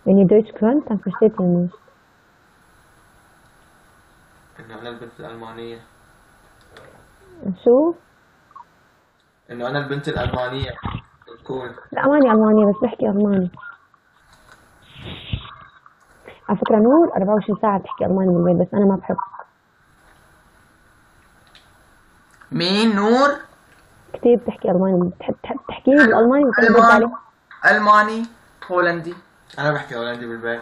Wenn ihr Deutsch könnt, dann versteht ihr mich. انه انا البنت الالمانية. شو؟ انه انا البنت الالمانية الكول. لا ماني ألمانية بس بحكي ألماني. على فكرة نور 24 ساعة بتحكي ألماني بالبيت، بس أنا ما بحب. مين نور؟ كثير بتحكي ألماني، بتحب تحكي بالألماني وبترد عليها. ألماني، هولندي. أنا بحكي هولندي بالبيت.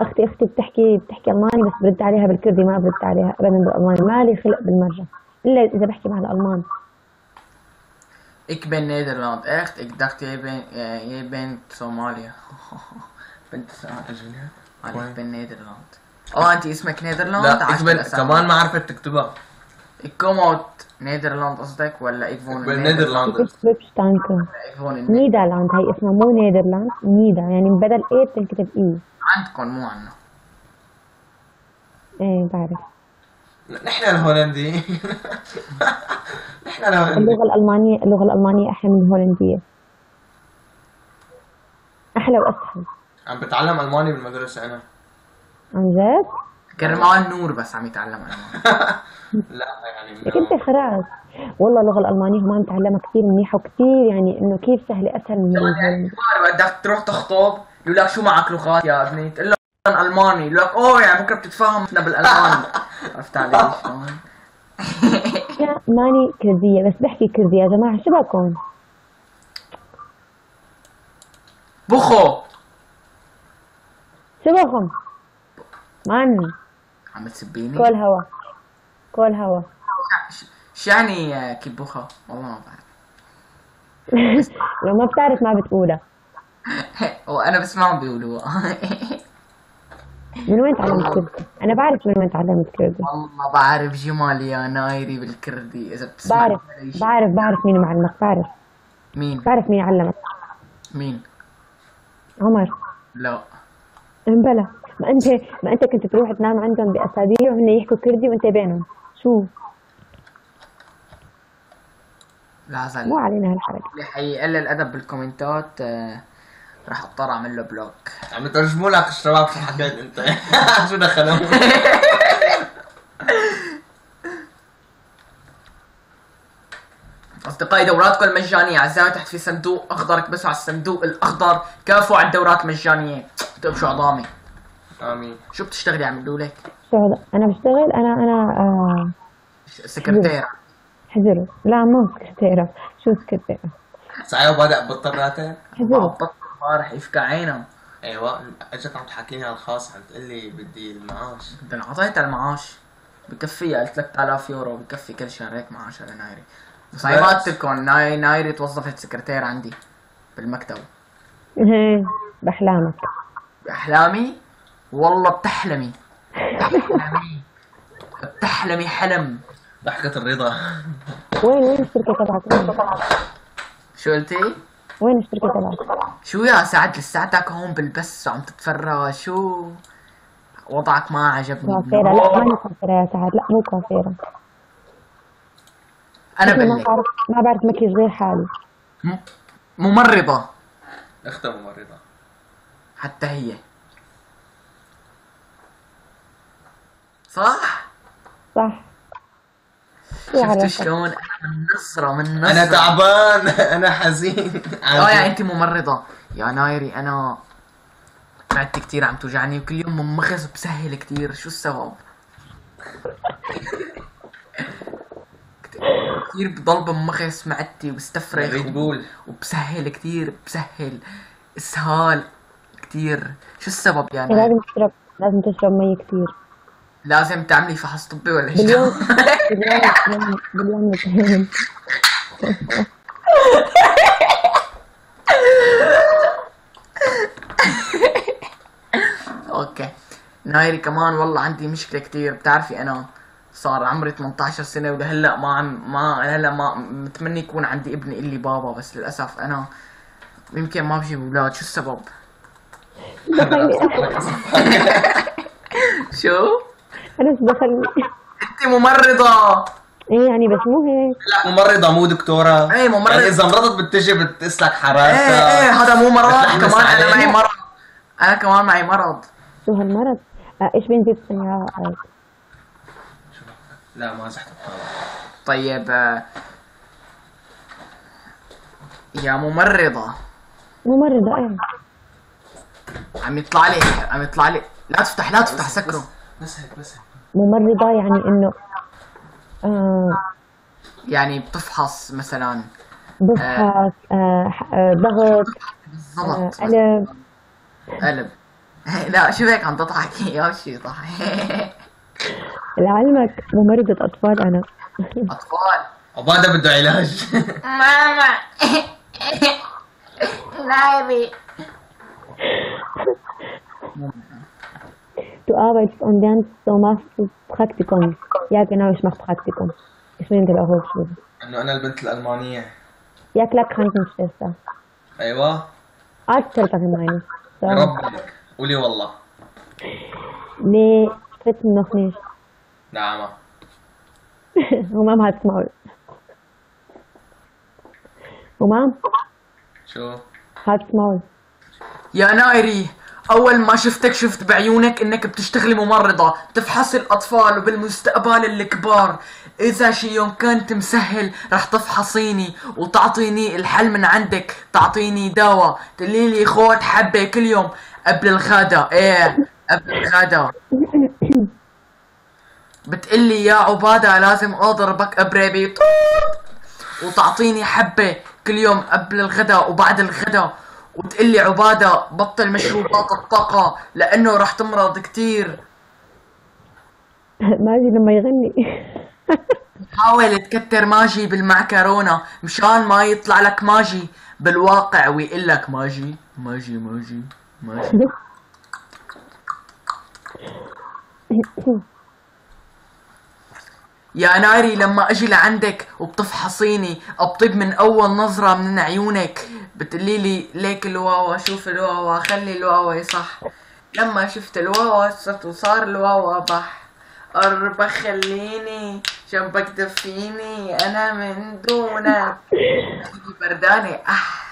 أختي بتحكي ألماني بس برد عليها بالكردي، ما برد عليها أبدا بالألماني، مالي خلق بالمرة، إلا إذا بحكي مع الألمان. Ik ben Nederland, echt. Ik dacht jij bent Somalië. بنت Somalië. Ik ben Nederland. أنت اسمك Nederland؟ لا ik ben كمان ما عرفت تكتبها. Ik kom uit Nederland قصدك ولا ik woon in Nederland؟ Ik woon in Nederland، هي اسمها مو Nederland، Neder، يعني بدل E بتنكتب I. عندكم مو عنا. ايه بعرف. نحن الهولندي. نحن الهولندي. اللغة الألمانية أحلى من الهولندية. أحلى وأسهل. عم بتعلم ألماني بالمدرسة أنا. عن جد؟ كرمال نور بس عم يتعلم ألماني. لا يعني لك أنت خلاص. والله اللغة الألمانية ما متعلمها كثير منيحة وكثير، يعني إنه كيف سهلة، أسهل من الهولندي. بدك تروح تخطب يقول لك شو معك لغات يا ابني؟ تقول له ألماني، يقول لك أوه يعني بكره بتتفاهم بالألماني. عرفت علي شلون؟ أنا ماني كردية بس بحكي كردي يا جماعة، شو بكون؟ بخو شو بخم؟ ماني عم تسبيني؟ كل هوا كل هوا. شو يعني كيف بخو؟ والله ما بعرف. لو ما بتعرف ما بتقولها. وأنا بسمعهم بيقولوها. من وين تعلمت كردي؟ أنا بعرف من وين تعلمت كردي. والله بعرف جمال يا نايري بالكردي، إذا بتسمع. بعرف بعرف مين معلمك، بعرف. مين؟ بعرف مين علمك. مين؟ عمر. لا. بلا، ما أنت كنت تروح تنام عندهم بأسابيع وهن يحكوا كردي وأنت بينهم، شو؟ لا مو علينا هالحركة. اللي حيقلل أدب بالكومنتات راح اضطر اعمل له block. عم يترجموا لك الشباب شو حكيت انت. شو دخلهم؟ اصدقائي دوراتكم المجانية اعزائي، تحت في صندوق اخضر، اكبسوا على الصندوق الاخضر، كافوا على الدورات المجانية، تقبشوا عظامي. امين. شو بتشتغلي عم لك؟ شو انا بشتغل؟ انا سكرتيرة. حزروا. لا مو سكرتيرة، شو سكرتيرة؟ صحيح وبدأ بطل راتب؟ حزروا. امبارح يفكع عينه. ايوه اجت عم تحكيني على الخاص، عم تقول لي بدي المعاش. بدي اعطيتها المعاش بكفي، قلت لك 3000 يورو بكفي كل شهر هيك معاش على نايري. بس هي ما قلت لكم نايري توظفت سكرتير عندي بالمكتب. ايه باحلامك. باحلامي؟ والله بتحلمي. بتحلمي بتحلمي حلم. ضحكة الرضا. وين الشركة تبعك؟ شو قلتي؟ وين الشركة تبعك؟ شو يا سعد لساتك هون بالبث وعم تتفرج؟ شو وضعك ما عجبني. كوافيرة؟ لا ماني كوافيرة يا سعد، لا مو كوافيرة. أنا بقول ما بعرف مكياج غير حالي. ممرضة. أختها ممرضة. حتى هي. صح؟ صح. شفتوا شلون؟ أنا من نصرة من نصرة. أنا تعبان، أنا حزين. يا أنت ممرضة يا نايري، أنا معدتي كثير عم توجعني وكل يوم ممخص وبسهل كثير، شو السبب؟ كثير بضل بمخص معدتي وبستفرغ وبسهل كثير، بسهل اسهال كثير، شو السبب يا نايري؟ لازم تشرب مي كثير. لازم تعملي فحص طبي ولا شو؟ باليوم مرتين. okay نايري كمان والله عندي مشكلة كثير، بتعرفي انا صار عمري 18 سنة ولهلا ما هلا ما متمني يكون عندي ابن اللي بابا، بس للاسف انا يمكن ما بجيب اولاد، شو السبب؟ شو؟ أنا شو دخلني؟ أنت ممرضة. ايه يعني بس مو هيك. لا ممرضة مو دكتورة. ايه ممرضة. يعني إذا مرضت بتجي بتقيس لك حرارتك. ايه ايه هذا مو مرض بتلحمس كمان، انا معي عليك. مرض، انا كمان معي مرض. شو هالمرض؟ Ich bin 17 Jahre alt. لا ما زحت الطاولة. طيب يا ممرضة. ممرضة ايه. عم يطلع لي، عم يطلع لي. لا تفتح، لا تفتح، سكره. بس هيك، بس هيك. ممرضة يعني انه يعني بتفحص مثلا. بفحص ضغط، بالضبط. قلب. قلب. لا شو هيك عم تضحكي يا شي ضحك. لعلمك ممرضة أطفال أنا. أطفال. عبادة بده علاج. ماما نايبي. Du arbeitest und lernst, so machst du Praktikum. Ja, genau, ich mache Praktikum. Ich bin in der Hochschule. انه انا البنت الالمانية. Ja, klar, Krankenschwester. ايوه. Arzthelferin meine ich. So. بربك قولي والله. Nee, spritzen noch nicht. نعم. همام halt's Maul. همام شو؟ halt's Maul. يا نايري، أول ما شفتك شفت بعيونك إنك بتشتغلي ممرضة، بتفحصي الأطفال وبالمستقبل الكبار. إذا شي يوم كنت مسهل رح تفحصيني وتعطيني الحل من عندك، تعطيني دواء، تقولي لي خد حبة كل يوم قبل الغداء. إيه قبل الغداء. بتقلي يا عبادة لازم أضربك أبريبي طوط، وتعطيني حبة كل يوم قبل الغداء وبعد الغداء، وتقلي عبادة بطل مشروبات الطاقة لأنه رح تمرض كتير. ماجي لما يغني. حاول تكتر ماجي بالمعكرونة مشان ما يطلع لك ماجي بالواقع ويقول لك ماجي ماجي ماجي ماجي. يا ناري لما اجي لعندك وبتفحصيني بطيب من اول نظرة من عيونك، بتقولي لي ليك الواوا، شوف الواوا، خلي الواوا يصح. لما شفت الواوا صرت وصار الواوا بح. قرب خليني جنبك دفيني انا من دونك بردانة. اح.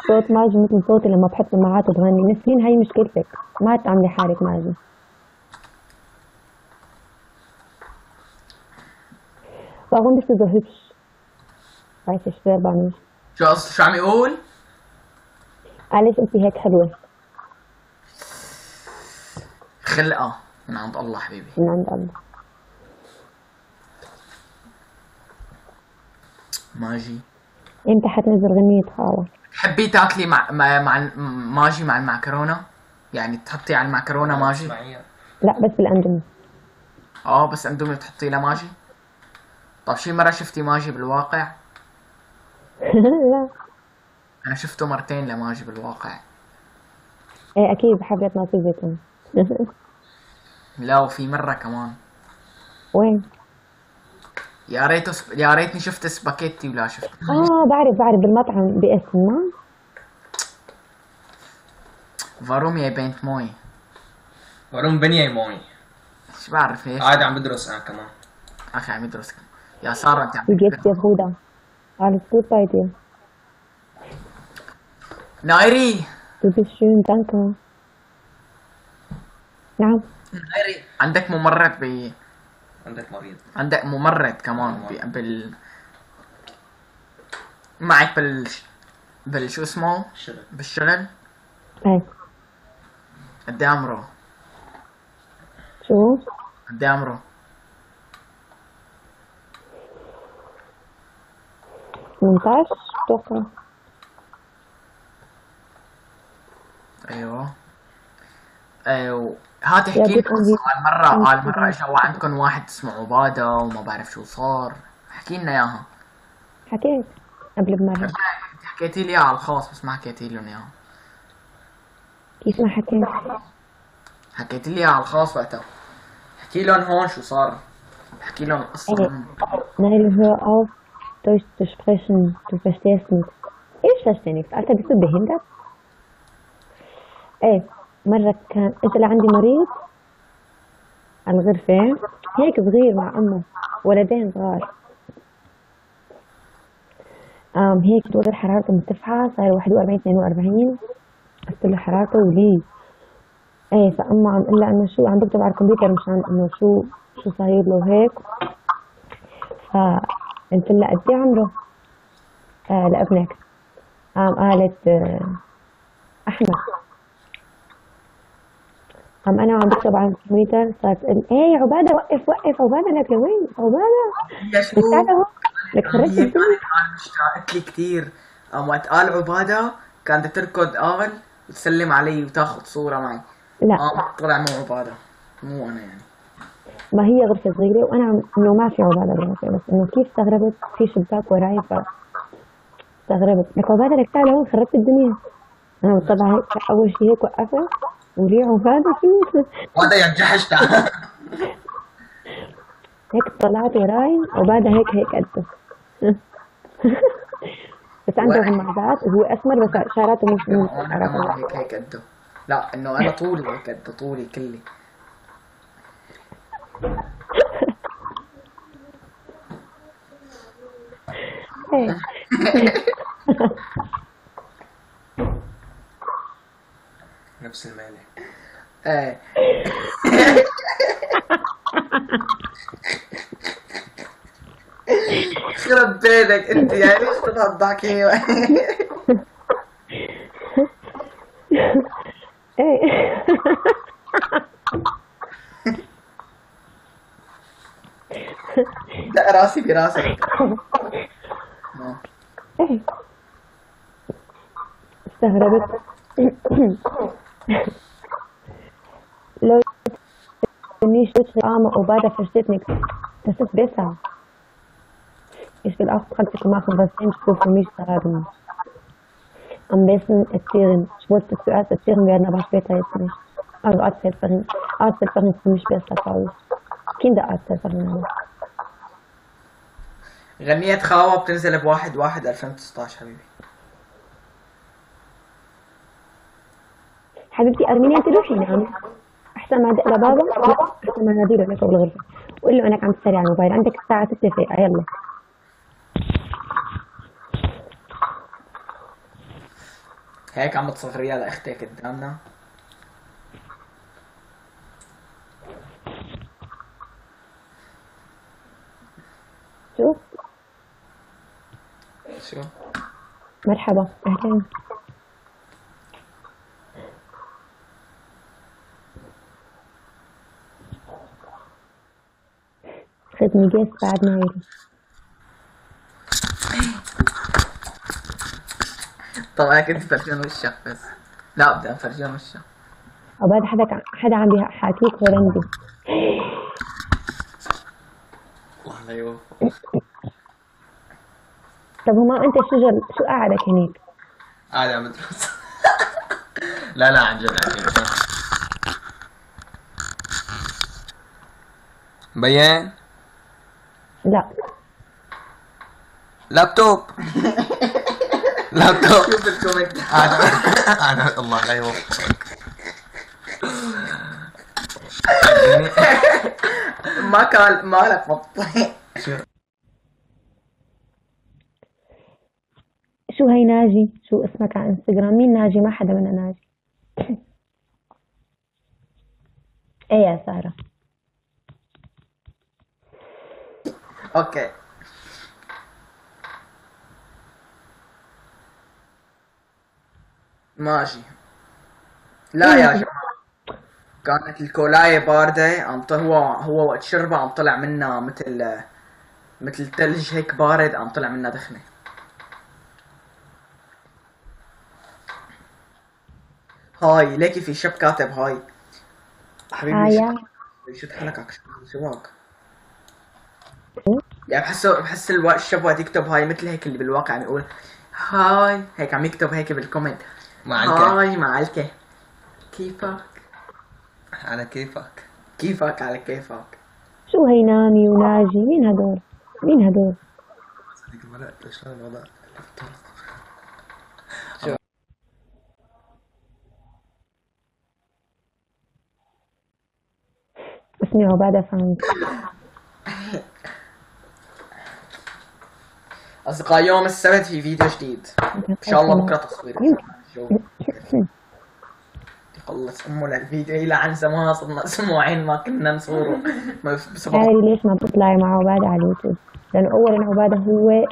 صوت ماجي مثل صوتي لما بحط سماعات وبغني. نسرين هاي مشكلتك، ما تعملي حالك ماجي. Warum bist du so hübsch? Weiß ich selber nicht. شو قص شو عم يقول؟ ليش انت هيك حلوة؟ خلقة من عند الله حبيبي. من عند الله. ماجي امتى حتنزل غنية خالة؟ تحبي تاكلي مع مع, مع ماجي مع المعكرونة؟ يعني تحطي على المعكرونة ماجي؟ لا بس بالاندومي. بس اندومي بتحطي لها ماجي؟ طب شي مرة شفتي ماجي بالواقع؟ لا. أنا شفته مرتين لماجي بالواقع. ايه اكيد بحفلة ناصيف زيتون. لا وفي مرة كمان. وين؟ يا ريت يا ريتني شفت سباكيتي ولا شفت. بعرف بعرف بالمطعم باسم ما. Warum يا بنت موي؟ Warum bin ich موي؟ شو بعرف ليش؟ قاعد عم بدرس أنا كمان. أخي عم يدرس كمان. يا سارة أنت عم Wie geht's dir, Bruder? Alles gut bei dir? نايري. Du bist schön, danke. نعم. نايري عندك ممرض ب عندك مريض. عندك ممرض كمان بال معك بال شو اسمه؟ الشغل. بالشغل؟ ايه. قد ايه عمره؟ شو؟ قد ايه عمره؟ 18 اتوقع. ايوه ايوه. هات يا احكي good لنا on you. قال مرة، قال مرة اجوا عندكم واحد اسمه عبادة وما بعرف شو صار، احكي لنا اياها. حكيت قبل بمرة. انت حكيتي لي اياها على الخاص بس ما حكيتي لهم اياها. كيف ما حكيت؟ حكيتي لي اياها على الخاص وقتها. احكي لهم هون شو صار، احكي لهم القصة. ايه. Nein, hör auf, Deutsch zu sprechen. Du verstehst nichts. Ich verstehe nichts. Alter, bist du behindert? ايه مرة كان اجى لعندي مريض. على الغرفة، هيك صغير مع أمه، ولدين صغار. قام هيك درجة حرارته مرتفعة، صار 41 42، قست له حرارته وليه. ايه فأمه عم قلها إنه شو عم بكتب على الكمبيوتر مشان إنه شو صاير له هيك. فقلت لها قد إيه عمره؟ لابنك. قام قالت أحمد. قام أنا عم بكتب على الكمبيوتر صارت تقول إيه عبادة وقف وقف عبادة، لك لوين عبادة؟ شو؟ تعال هون لك خرجت هي الدنيا. كانت مشتاقت لي كثير. قام وقت قال عبادة كانت تركض قال وتسلم علي وتاخذ صورة معي. لا قام طلع مو عبادة، مو أنا يعني. ما هي غرفة صغيرة وأنا عم إنه ما في عبادة بالغرفة، بس إنه كيف استغربت في شباك وراي فاستغربت لك عبادة لك تعال هون خربت الدنيا. أنا بالطبع هيك أول شيء هيك وقفت وليه عبادة شو؟ هذا يا جحش تعال. هيك طلعت وراي وبعدها هيك هيك قده. بس عنده غمازات وهو اسمر بس شعراته مش وانا شعراته. كمان هيك هيك قده. لا انه انا طولي هيك قده، طولي كلي. إيه. نفس المالي. ايه خرب بيتك انت يعني ليش تضحكي؟ ايه لا راسي براسك. ايه استغربت. Leute, nicht Arme, Obada versteht nichts. Das ist besser. Ich will auch Praktikum machen, was denkst du für mich sagen? Am besten Erzieherin. Ich wollte zuerst Erzieherin werden, aber später jetzt nicht. Also Arzthelferin. Arzthelferin ist für mich besser, glaube ich. Kinderarzthelferin aber. غنية خاوة بتنزل ب 1/1/2019 حبيبي. حبيبتي أرمينيا أنت روحي نامي. أحسن ما أدق لبابا، لا أحسن ما ناديله لك بالغرفة وقول له إنك عم تسري على الموبايل، عندك الساعة 6 فايقة يلا. هيك عم تصغريها لأختك قدامنا. شو؟ شو؟ مرحبا أهلين. خدني جيس بعد نايري. طبعا كنت فرجان وشك بس. لا بدي افرجان وشك. وبعد حدا عم بيحاكيك هولندي. الله لا يوفقك. طب هما انت شو قعدك هنيك؟ قاعد عم بدرس. لا لا عن جد عن جد. بيان؟ لا لابتوب. لابتوب. شوف ال comment. انا الله لا يوفقك. ما كان مالك مبطي. شو هي ناجي؟ شو اسمك على انستغرام؟ مين ناجي؟ ما حدا منا ناجي. ايه يا سارة. okay ماشي. لا يا جماعة كانت الكولاية باردة، عم هو وقت شربها عم طلع منها مثل ثلج هيك بارد، عم طلع منها دخنة. هاي ليكي في شب كاتب هاي حبيبي. هاي شو حالك شو بك؟ يعني بحس الشب وقت يكتب هاي مثل هيك اللي بالواقع عم يقول هاي، هيك عم يكتب هيك بال comment معلكة. هاي معلكة كيفك؟ على كيفك. كيفك على كيفك. شو هي نامي وناجي؟ مين هدول؟ مين هدول؟ شلون الوضع؟ شو؟ اسمي عبادة فانك. أصدقاء يوم السبت في فيديو جديد إن شاء الله، بكرة تصوير. يمكن. يخلص أمه للفيديو، إلى عن زمان صرنا أسبوعين ما كنا نصوره بسبب. هاي ليش ما بتطلعي مع عبادة على اليوتيوب؟ لأنه أولا عبادة هو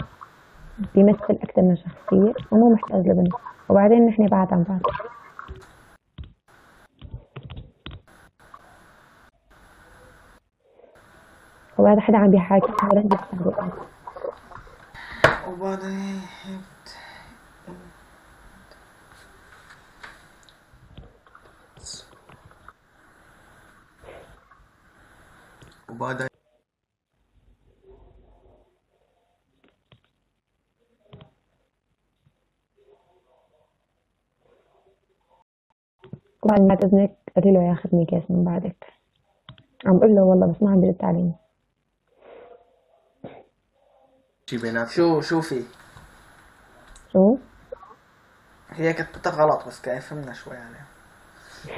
بيمثل أكثر من شخصية ومو محتاج لبنت، وبعدين نحن بعاد عن بعض. وبعد حدا عم بيحاكي هولندي بالتعليقات. وبعدين وبعدين طبعا بعد إذنك قولي له ياخذني كاس من بعدك. عم بقول له والله بس ما عم بيرد علي. شي بيناتكم؟ شو في؟ شو؟ هي كتبتها غلط بس كان فهمنا شوي عليها.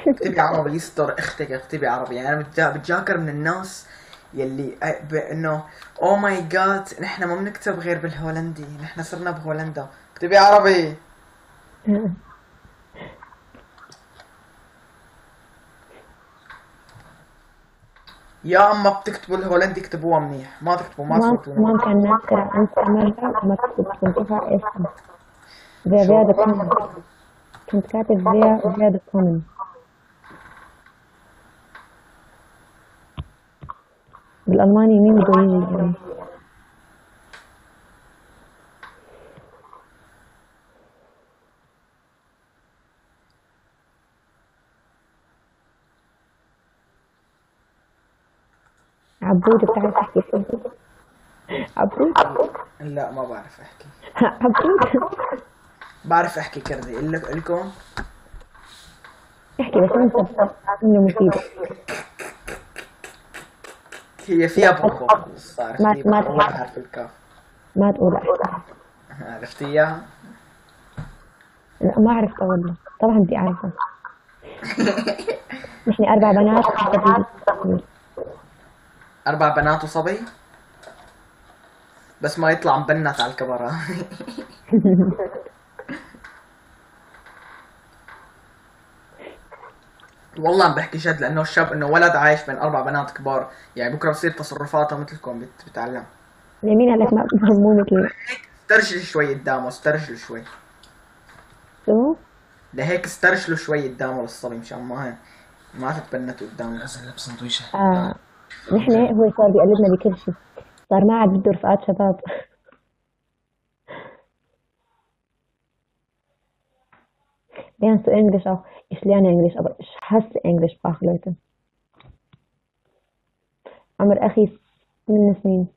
اكتبي عربي يستر اختك، اكتبي عربي. يعني انا بتجاكر من الناس يلي انه oh my God نحن ما بنكتب غير بالهولندي، نحن صرنا بهولندا، اكتبي عربي. يا اما بتكتبوا الهولندي اكتبوها منيح، ما تكتبوا ما تفوتوا. Man kann nachher Insta مرة ما تكتب اسم. Wer werde kommen. كنت كاتب wer werde kommen. بالألماني مين بده يجي يعني؟ عبود بتعرف تحكي كردي؟ عبود؟ لا ما بعرف احكي. عبود؟ بعرف احكي كردي، لكم؟ احكي بس انت انه مفيدة. هي فيها بوخو ما حرف الكاف. ما تقول احكي. عرفتي اياها؟ لا ما عرفتها والله، طبعا بدي اعرفها. نحن 4 بنات وصبي. 4 بنات وصبي؟ بس ما يطلع مبنت على الكبرة. والله عم بحكي جد، لانه الشاب انه ولد عايش بين 4 بنات كبار، يعني بكره بصير تصرفاته مثلكم بتعلم. مين قال لك مو مثلنا؟ استرجل شوي قدامه، استرجل شوي. شو؟ لهيك استرجلوا شوي قدامه للصبي مشان ما تتبنتوا قدامه. لازم لبس سندويشه. نحن هو صار بيقلدنا بكل شيء، صار ما عاد بده رفقات شباب. Lernst du Englisch auch? Ich lerne Englisch, aber ich hasse Englischsprachleute. عمر أخي 8 سنين.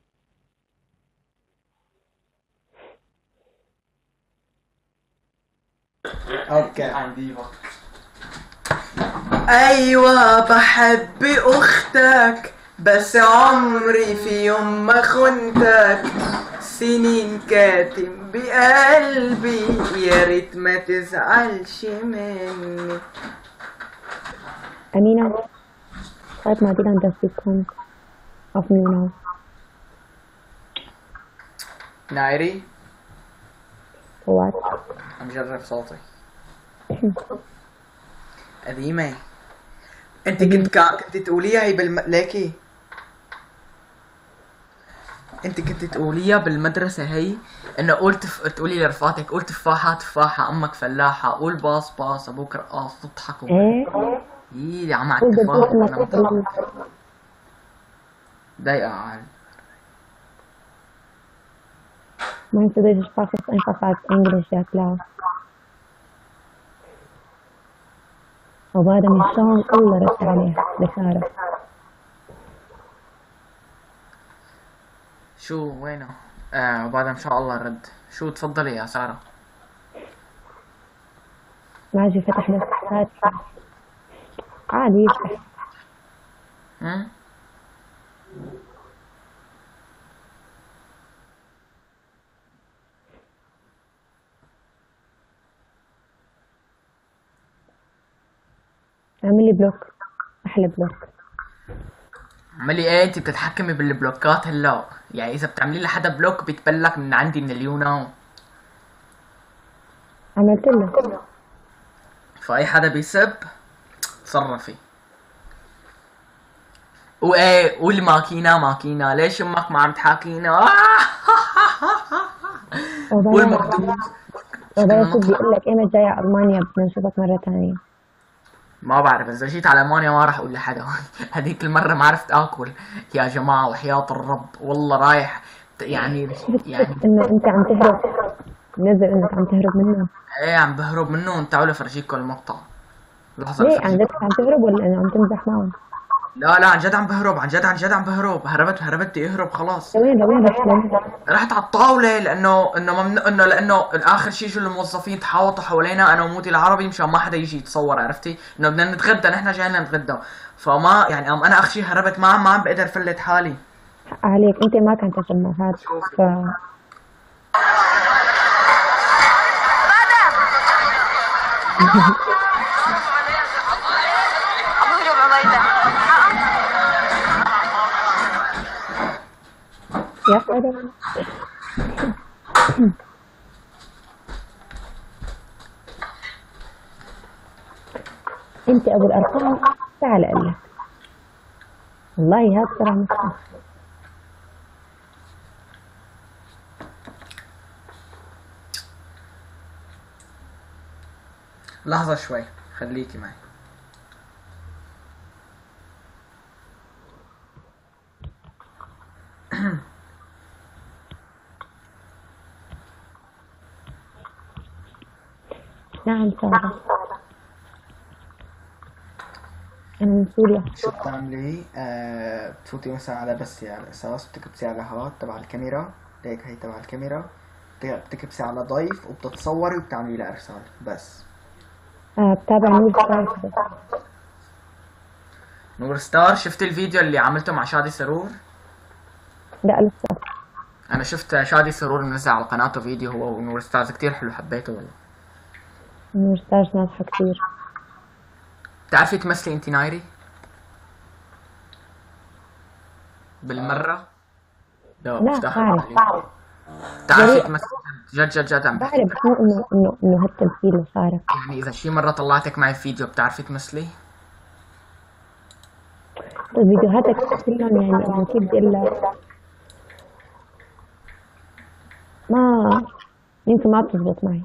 okay. ايوه بحب اختك بس عمري في يوم ما خنتك، سنين كاتم بقلبي يا ريت ما تزعلش مني. أمينة, schreib mal Dylan, dass sie kommt. Auf Nuna. نايري؟ What? عم جرب صوتي. قديمة. انت كنت تقوليها هي ليكي. انت كنت تقوليها بالمدرسة هي انه قول تقولي لرفقاتك قول تفاحة تفاحة امك فلاحة، قول باص باص ابوك رقاص، تضحكوا. ايه؟ يي عم على التفاحة. ضايقة عال. Meinst du, deutsche Sprache ist einfacher als Englisch? Ja, klar. وبعد مشان الله رد عليها لسارة. شو وينه؟ وبعد ان شاء الله رد. شو تفضلي يا سارة. ماجي فتح بس فاتح. عادي يفتح. اعمل لي block، احلى block. عملي ايه انت بتتحكمي بالبلوكات هلا، يعني اذا بتعملي لحدا block بيتبلك من عندي من اليونا. عملت له. فاي حدا بيسب تصرفي. وايه قول ماكينة ماكينة، ليش امك ما عم تحاكينا؟ قول مردود. وبعدين شو بيقول لك ايمتى جاي على المانيا بدنا نشوفك مرة ثانية؟ ما بعرف، اذا جيت على المانيا ما راح اقول لحدا. هذيك المرة ما عرفت اكل يا جماعة، وحياة الرب والله رايح يعني انه انت عم تهرب، نزل انك عم تهرب منه. ايه عم بهرب منهم. تعالوا لفرجيكم المقطع. لحظة. ليه عن جد عم تهرب ولا انه عم تمزح معهم؟ لا لا عن جد عم بهرب، عن جد عن جد عم بهرب. هربت بدي اهرب خلاص. لوين رحت؟ رحت على الطاولة لانه انه لانه اخر شيء شو الموظفين تحاوطوا حوالينا انا ومودي العربي مشان ما حدا يجي يتصور، عرفتي؟ انه بدنا نتغدى، نحن جايين نتغدى، فما يعني انا اخر شيء هربت، ما عم بقدر فلت حالي. حق عليك، انت ما كنت تسمع هذا. ف يا حرام. انت ابو الارقام، تعال اقول لك والله هذا طلع مش. لحظة شوي خليكي معي. نعم سارة، أنا من سوريا. شو بتعملي؟ بتفوتي مثلا على بس على الأساس، بتكبسي على هاد تبع الكاميرا، هيك هي تبع الكاميرا، بتكبسي على ضيف وبتتصوري وبتعملي لها إرسال بس. بتابع نور ستار. نور ستار، شفت الفيديو اللي عملته مع شادي سرور؟ لا لسه. أنا شفت شادي سرور منزل على قناته فيديو هو ونور ستارز، كتير حلو، حبيته والله. نور ستارز ناجحة كتير. بتعرفي تمثلي انت نايري؟ بالمرة؟ لا لا بعرف. بتعرفي تمثلي؟ جد جد جد عم بعرف، بس مو انه انه انه هالتمثيل اللي صار. يعني اذا شي مرة طلعتك معي فيديو بتعرفي تمثلي؟ طيب فيديوهاتك كلهم يعني انه كيف بدي اقول لك، ما يمكن ما بتزبط معي.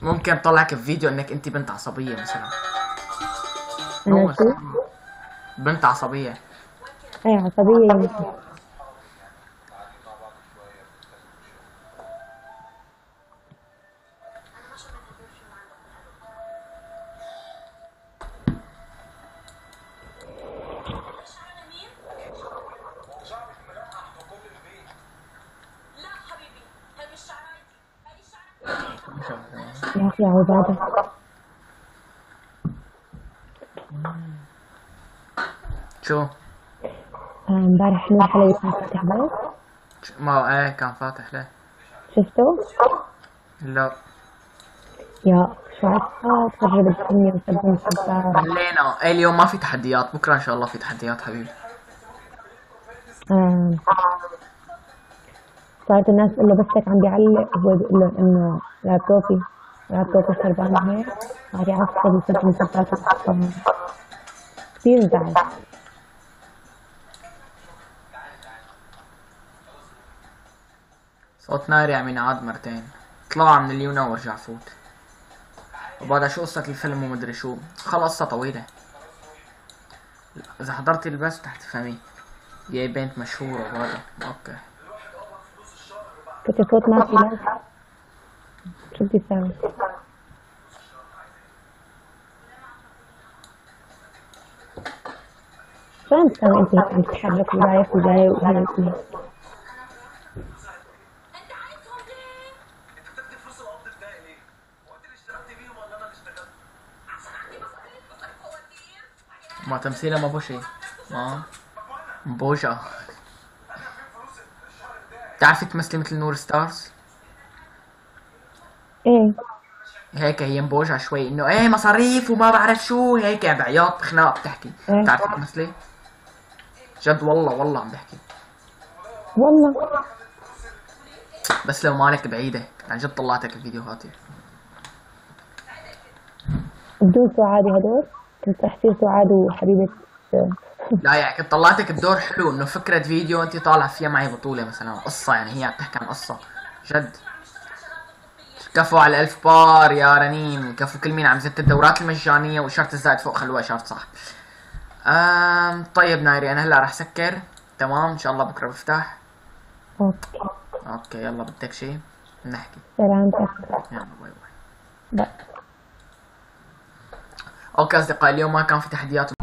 ممكن طلعك بفيديو انك انت بنت عصبية مثلا. انا شو؟ بنت عصبية. ايه عصبية يمكن. يا أخي عبادة. شو؟ امبارح نور حلبي كان فاتح بث؟ ما ايه كان فاتح. ليه؟ شفته؟ لا. يا شو عصب، خرب الدنيا وسب مسبات. ملينا. ايه اليوم ما في تحديات، بكره ان شاء الله في تحديات حبيبي. صارت الناس تقول له بس هيك عم بيعلق، هو بيقول لهم انه لابتوبي خربان هيك، صار يعصب ويسب مسبات كثير زعل. صوت ناري عم ينعاد مرتين. طلع من اليونا ورجع فوت. وبعدها شو قصة الفيلم ومدري شو، خلص قصة طويلة. إذا حضرتي البث رح تفهمي. يا بنت مشهورة وهذا، okay. كنت صوت ما في لا. شو بدي اساوي؟ شو عم تساوي انت هيك عم تتحرك ورايح وجاي وهيك؟ ما تمثيلها ما بوشي، ما بوجة. بتعرفي تمثلي مثل نور ستارز؟ ايه هيك هي مبوجة شوي، انه ايه مصاريف وما بعرف شو، هيك بعياط بخناق بتحكي. إيه. بتعرفي تمثلي؟ جد والله، والله عم بحكي. والله. بس لو مالك بعيدة كنت عن جد طلعتك بفيديوهاتي. بدون سعادة هدول كنت رح صير سعاد وحبيبة. لا يعني كنت طلعتك بدور حلو، انه فكرة فيديو انت طالعة فيها معي بطولة مثلا، قصة، يعني هي عم تحكي عن قصة جد. كفو على 1000 بار يا رنيم، كفو كل مين عم زت الدورات المجانية وإشارة الزائد فوق خلوها إشارة صح. طيب نايري أنا هلا رح سكر، تمام؟ إن شاء الله بكرة بفتح. okay. okay يلا، بدك شيء؟ نحكي. سلامتك. يلا bye bye. bye. okay أصدقائي، اليوم ما كان في تحديات.